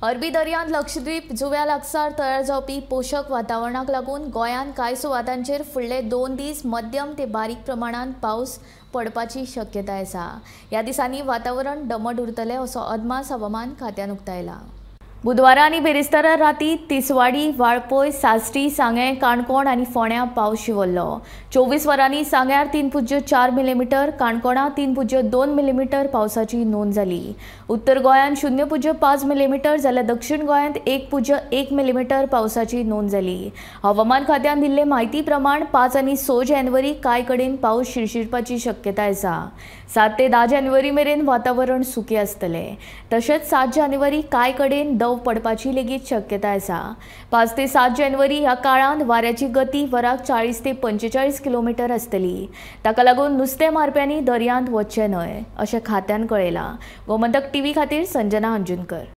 अरबी दर्यांत लक्षद्वीप जुव्या लागसार तयार जावपी पोशक वातावरणाक लागून गोंयांत कांय सुवातांचेर फुडले 2 दीस मध्यम ते बारीक प्रमाणांत पावस पडपाची शक्यताय आसा. ह्या दिसांनी वातावरण दमट उरतलें असो अदमास हवामान खात्यान उक्तायला. बुधवारा आनी बेरेस्तारा राती तिसवाडी, वाळपय, साश्टी, सांगें, काणकोण आनी फोंड्यां पावस शिंवरलो. 24 वरांनी सांग्यार 3.4 मिलीमिटर, काणकोणां 3.2 मिलीमिटर पावसाची नोंद जाली. उत्तर गोंयांत 0.5 मिलीमिटर जाल्यार दक्षिण गोंयांत 1.1 मिलीमिटर पावसाची नोंद जाली. हवामान खात्यान दिल्ले म्हायती प्रमाण 5 आनी 6 जानेवारी कांय कडेन पावस शिरशिरपाची शक्यताय आसा. 7 ते 10 जानेवारी मेरेन वातावरण सुकें आसतलें. तशेंच 7 जानेवारी कांय कडेन दव पडपाची लेगीत शक्यताय आसा. 5 ते 7 जानेवारी ह्या काळांत वाऱ्याची गती वराक 40 ते 45 किलोमिटर आसतली. ताका लागून नुस्तें मारप्यांनी दर्यांत वचचें न्हय अशें खात्यान कळयलां. गोमंतक टीव्ही खातीर संजना अंजुनकर.